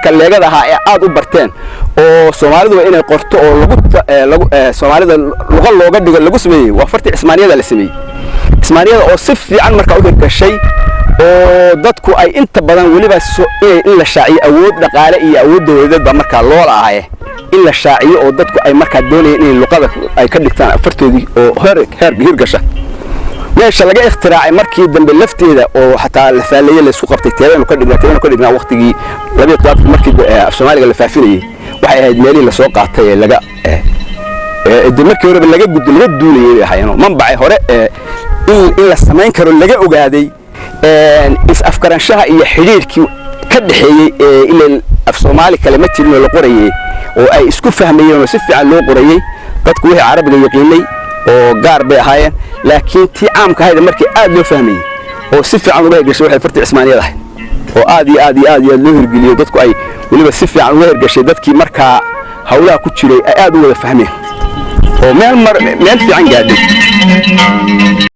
marka leegada ahaa ee aad u barteen oo Soomaalidu inay qorto oo lagu Soomaalida luqa looga dhigo lagu sameeyey waa fartii Cismaaniyada la sameeyey. Cismaaniyada oo si fiican marka u hirgashay oo dadku ay inta badan weliba in la shaaciyo awood dhaqaale iyo awood dowladeed baa markaa loo la'aaye in la shaaciyo oo dadku ay markaa doonayeen inay luqada ay ka dhigtaan fartoodii oo heer hirgasha. Meesha laga ikhtiraacay markii dambe lafteeda oo xataa la faaleeyey, la isku qabtay teebanu ka dhignaa waqtigii 72 markii af Soomaaliga la faafinayey, waxay ahayd meelihii lasoo qaatay ee laga de markii horeba laga gud laga duulayay bay ahaayeen manbacay hore in la samayn karo laga ogaaday is afgaranshaha iyo xidhiidhkii ka dhexeeyey ee ilaa af Soomaali kale ma jirin oo la qorayey oo ay isku fahmayeen oo si fiican loo qorayey. Dadku wixii Carabiga yaqiinay oo gaar bay ahaayeen, laakiin tii caamka ahayd markii aad loo fahmayey oo si fiican uga hirgashay waxay fartii Cismaaniyad ahayd oo aad iyo aad iyo aad iyo aad loo hirgeliyo, dadku ay weliba si fiican uga hirgashay, dadkii markaa hawlaha ku jiray ay aad u wada fahmeen oo meel mar meel fiican gaadhay.